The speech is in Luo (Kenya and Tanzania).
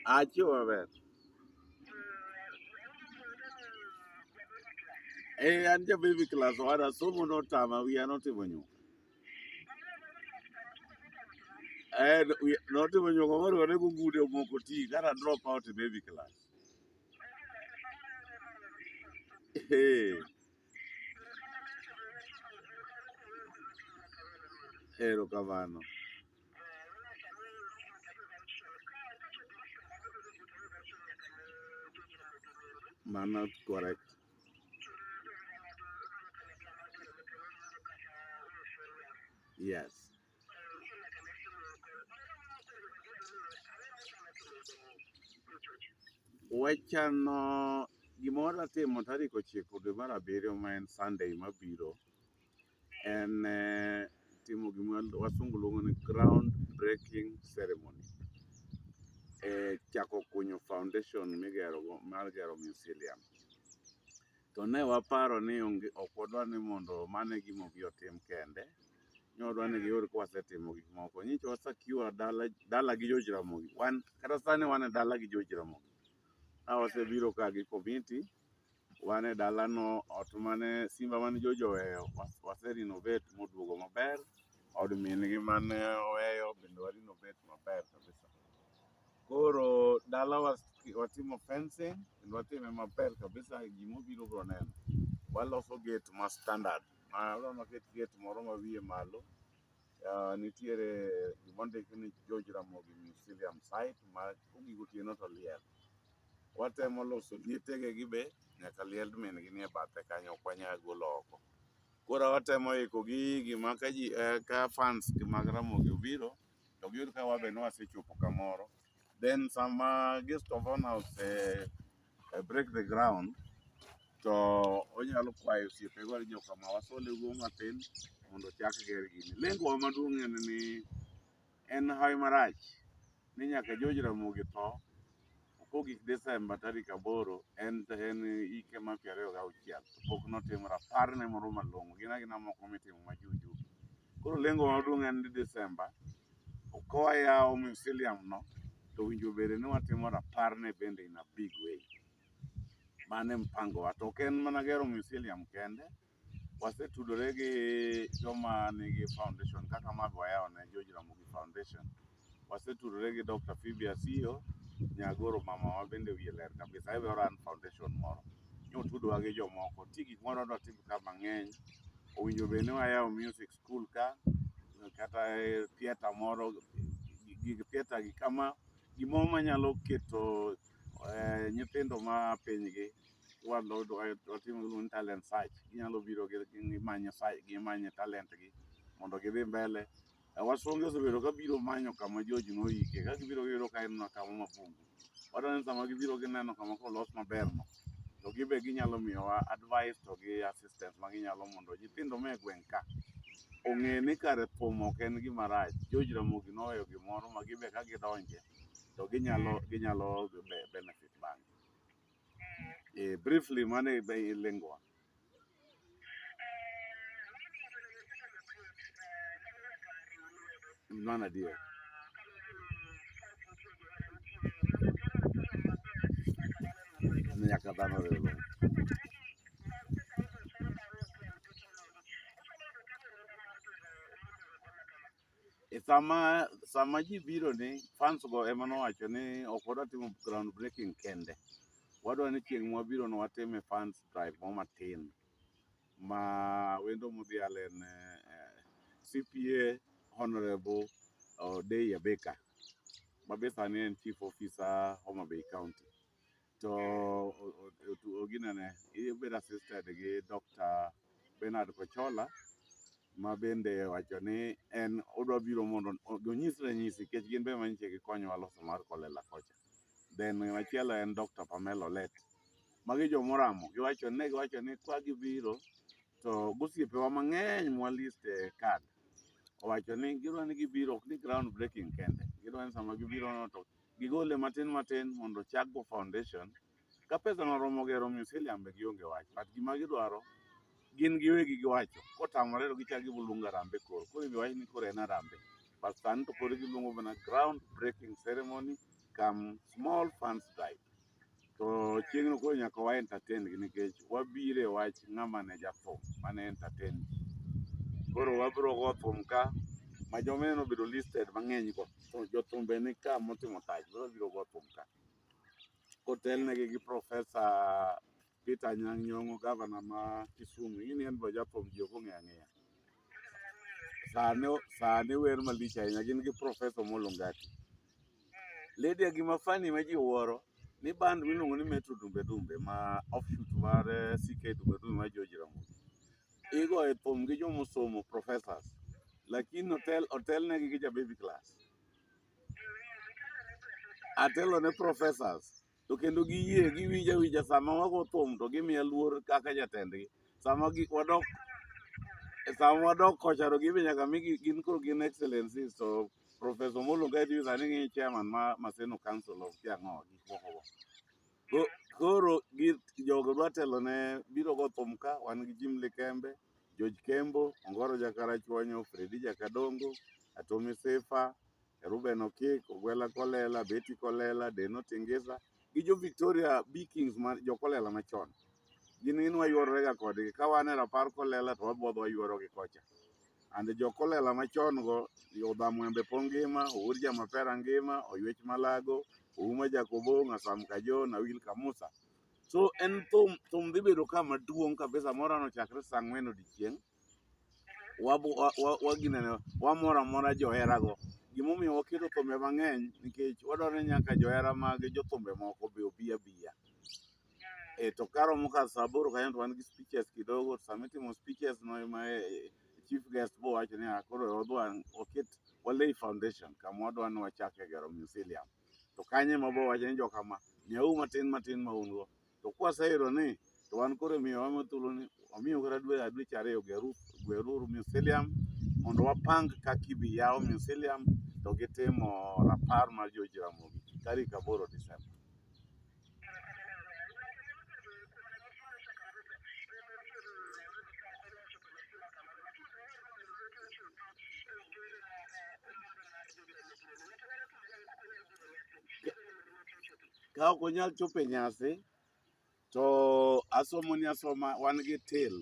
Achiewo maber. Eh, an ja baby class owada somo notama wiya notimo nyuka. Eh, notimo nyuka moriwore gungude omoko ti kata drop out e baby class. Eh, erokamano. Mano correct. Yes. Wachano gima wadwa timo tarik 9 dwe mar abiriyo ma en Sunday mabiro en timo gima wasungu luongo ni ground breaking ceremony. Chako kunyo foundation migero go mar gero museum. To ne waparo ni onge ok wadwar ni mondo mano e gima obi otim kende. Ne wadwa ni giyud ka wasetimo gik moko. Nyocha wa secure dala, dala gi George Ramogi. Wan kata sani wan e dala gi George Ramogi. Ka wasebiro ka gi committee, wan e dalano, ot mane simba mane George oweyo wase renovate moduogo maber. Od min gi mane oweyo bende wa renovate maber kabisa. Koro dala watimo fencing kendo watime maber kabisa, gimobiro biro neno. Waloso gate ma standard. Adwa naket gate moro ma wiye malo. Nitiere gimondik ni George Ramogi Museum site ma kogik otieno to liel. Watemo loso lietege gi be nyaka liend min gi nie bathe kanyo ok wanyal golo oko. Koro watemo iko gigi ma ka ji ka fans mag Ramogi obiro to giyud ka wabe ne wasechopo kamoro. Then sama guest of honor ose break the ground to onyalo kwayo osiepe go ni jokama wasole wuo matin mondo ochak ger gini. Lengo wa maduong' en ni en hawi marach ni nyaka George Ramogi tho kogik Desemba tarik 8 en hike mar 26 to pok notim rapar ne moro malong'o gin agina moko mitimo ma juu juu. Koro lengo maduong' en ni Desemba kowayawo museum no to owinjo bed ni watimo rapar ne bende in a big way. Mano e mpango wa. To ok en mana gero museum kende, wasetudore gi joma nigi foundation kaka ma be wayawo ne George Ramogi Foundation. Wasetudore gi Dr. Phoebe Asiyo, Nyagoro mamawa bende wiye ler kabisa, en be o run foundation moro. Nyotudowa gi jomoko. Nitie gik moro wadwa timo ka mang'eny. Owinjo bed ni wayawo music school ka, kata theatre moro, gig theatre gi kama gimoro manyalo keto nyithindo ma pinygi watimo gimiluongo ni talent search. Ginyalo biro gimanyo talent gi mondo gidhi mbele. Wasunge osebedo ka biro manyo kama George noike. Ka gibiro giyudo ka en mana kama mabungu. Wadwa ni sama gibiro gineno kama kolos maber no, to gibe ginyalo miyowa advice to gi assistance ma ginyalo mondo nyithindo ma e gweng' ka ong'e ni kare thum ok en gima rach. George Ramogi noweyo gimoro ma gibe ka gidonje to ginyalo benefit bang'e. Briefly mano e lengo wa. Mano adier. Nyaka dhano riw lwedo. E sama ji biro ni fans go ema nowacho ni ok wadwa timo ground breaking kende. Wadwa ni chieng' mwabiro no watime fans drive mo matin ma wendo modhial en CPA Honorable Odei Abeka ma be sani en Chief Officer Homa Bay County. To oginene ibedo assisted gi Dr. Bernard Kochola ma bende owacho ni en odwa biro mondo onyis ranyisi nikech gin be ema nyiche gikonyowa loso mar Kolela kocha. Then machielo en Dr. Pamela Olet. Magi jomoramo giwacho ne giwacho ni ka gibiro to gosiepewa mang'eny mwa list e card owacho ni gidwa ni gibiro ok ni ground breaking kende gidwa ni sama gibiro no to gigole matin matin mondo ochak go foundation ka pesa no oromo gero museum be gionge wach but gima gidwaro gin giwegi giwacho kotamore to gichako giluongo harambee koro ibi wach ni koro en harambee but sani to pod giluongo mana ground breaking ceremony. become small funds drive. To chieng'no koro nyaka wa entertain gi nikech wabiro e wach ng'ama ne jathum mane entertain ji. Koro wabiro go thum ka ma joma ineno obedo listed mang'eny go. To jothumbe ni ka motimo tach biro biro go thum ka. Kotelnegi gi Professor Peter Anyang' Nyong'o, gavana ma Kisumu. Ing'e ni en be jathum ji ok ong'eyo ang'eya. Sani sani wer malich ahinya gin gi Professor Omolo Ngati. Lydia gima funny ma ji wuoro ni band miluongo ni Metro Dumbe Dumbe ma offshoot mar CK Dumbe Dumbe mar George Ramogi igoye thum gi joma osomo professors lakini otel otelnegi gi ja baby class. Atelo ne professors to kendo giyie giwinjo awinja sama wago thum to gimiya luor kaka jatendgi. Sama gi, wadok sama wadok kocha to gin be nyaka migi gin koro gin excellencies to Professor Omolo Ngati sani ng'i chairman ma Maseno Council of Kiang'o gik moko go. Koro gi jogo dwa telo ne biro go thum ka wan gi Jim Likembe, George Kembo, Ongoro Jakarachuonyo, Fredi Jakadongo, Atomi Sifa, Ruben Okik, Ogwela Kolela, Betty Kolela, Deno Tingisa gi jo Victoria B Kings ma jo Kolela machon. Gin gin wayuorore ga kodgi ka wan e rapar Kolela to wabodho wayuoro gi kocha. And jo Kolela machon go Odhamwembe po ngima, Owuor Jamapera ngima, Oywech Malago, Ouma Jakobong', Asam Kajon, Awil Kamusa. So en thum thum dhi bedo ka maduong' kabisa moro nochakre saa ang'wen odiochieng' wabo wa, wa, wa ginene wamoro amora joherago. Gimomiyo waketo thumbe mang'eny nikech wadwaro ni nyaka johera mag jothumbe moko be obi abiya. E, to karomo kar saa aboro kanyo to wan gi speeches kidogo. Sama itimo speeches no ema chief guest bo wacho ni "Ah, koro wadwa waket walay foundation kama wadwa ni wachake gero museum. To kanyo ema bo wacho ni jokama miyauru matin matin ma un go. To kwaseyudo ni to wan koro imiyo wa thuolo ni wamiyo kata dwe dweche ariyo geru geruru museum mondo wapang kaka ibi yaw museum to gitimo rapar mar George Ramogi tarik 8 Desemba. Ka ok onyal chopo e nyasi to asomo ni asoma wan gi till.